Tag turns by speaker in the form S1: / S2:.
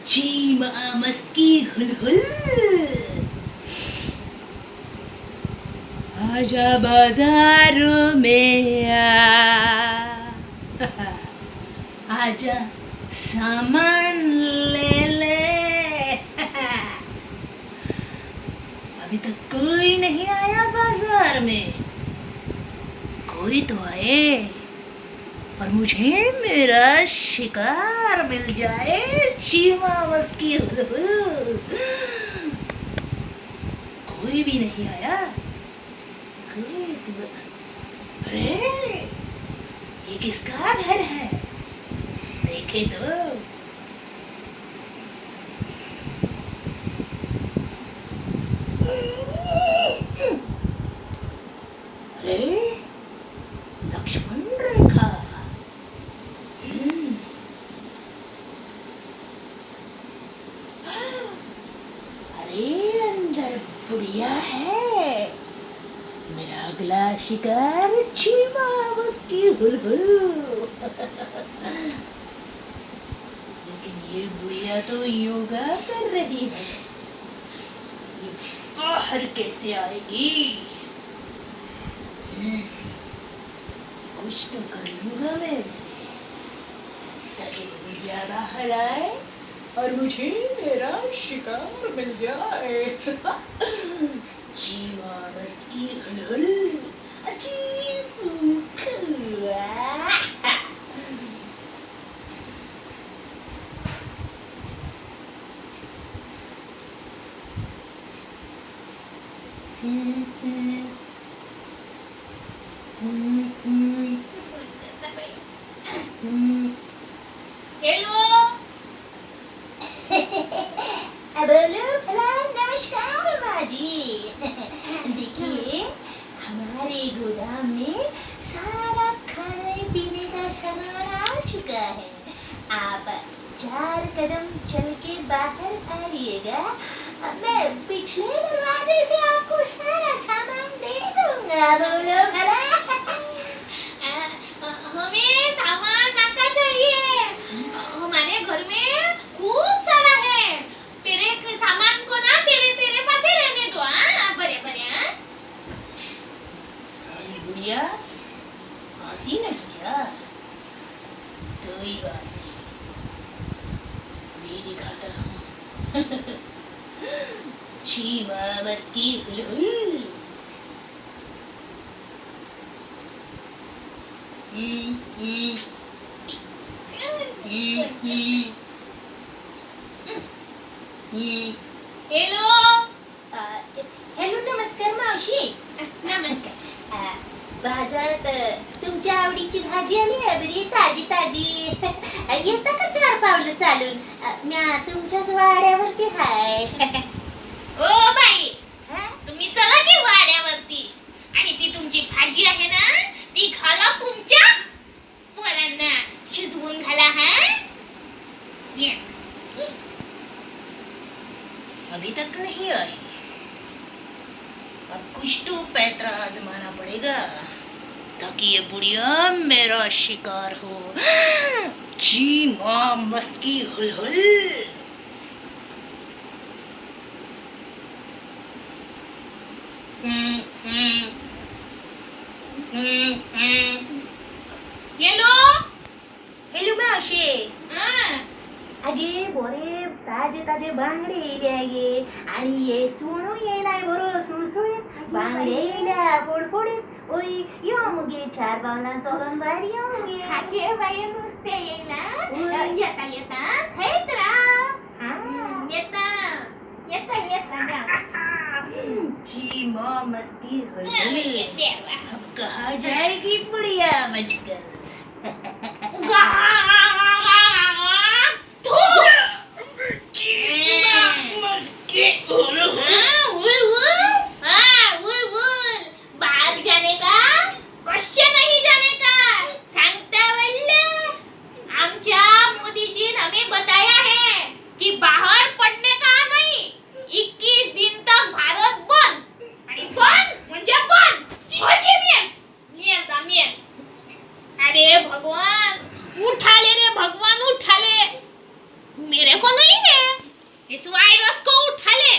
S1: चीमा मस्की हुलहुल। आजा बाजारों में आ, आजा सामान ले ले। अभी तक कोई नहीं आया बाजार में, कोई तो आए और मुझे मेरा शिकार मिल जाए। चीमा मस्की हुलहुल। कोई भी नहीं आया, कोई तो। अरे ये किसका घर है? देखे तो। अरे लक्ष्मण रेखा। अरे अंदर बुढ़िया है। मेरा अगला शिकार चीमा मस्की हुलहुल। लेकिन ये बुढ़िया तो योगा कर रही है, ये बाहर कैसे आएगी? कुछ तो कर लूंगा मैं इसे, ताकि वो बुढ़िया बाहर आए और मुझे मेरा शिकार मिल जाए। चीमा मस्की हुलहुल, अजीब।
S2: हेलो
S1: बोलो भला। नमस्कार माँ जी। देखिए हमारे गोदाम में सारा खाने पीने का सामान आ चुका है। आप 4 कदम चल के बाहर आइएगा, मैं पिछले दरवाजे से आपको सारा सामान दे दूंगा। बोलो भला।
S2: हमें सामान नाका चाहिए, हमारे घर में खूब सारा है। तेरे सामान को ना तेरे तेरे पास ही रहने दो। हाँ बरे बरे। हाँ
S1: सारी बुढ़िया आती नहीं क्या? कोई बात नहीं, अभी दिखाता हूँ। चीमा मस्की हुलहुल।
S2: हेलो
S1: हॅलो नमस्कार मावशी।
S2: नमस्कार।
S1: बाजारात तुमच्या आवडीची भाजी आली आहे बरी, ताजी ताजी। येता का 4 पावलं चालून? म्या तुमच्याच वाड्यावरती हाय।
S2: ओ बाई, तुम्ही चला की वाड्यावरती, आणि ती तुमची भाजी आहे ना ती घाला तुमच्या पोरांना, शिजवून घाला। हा
S1: अभी तक नहीं आई, अब कुछ तो पैतरा आजमाना पड़ेगा ताकि ये बुढ़िया मेरा शिकार हो। चीमा मस्की हुलहुल।
S2: हेलो
S1: हेलो मावशी। अगे बोरे ताजे ताजे बांगडे येयले गे, आणि हे सुणू येयलाय बरो सुळसुळीत। बांगडे येयल्या फडफडीत। ओय यो मुगे 4 पावलां चलोन भायर यो मुगे।
S2: हागे बाई नुस्तें येयला। येता येता थंयच राव। येता येता येता।
S1: चीमा मस्की हुलहुल, अब कहाँ जाएगी बुढ़िया बचकर?
S2: बाहर जाने का कश्य नहीं जाने का सांगता वल्ल। आमच्या मोदीजी ने हमें बताया है कि बाहर पड़ने का नहीं, 21 दिन तक भारत बंद। आणि बंद म्हणजे बंद। अशी मेल मेल मेल। अरे इस वायरस को उठा ले।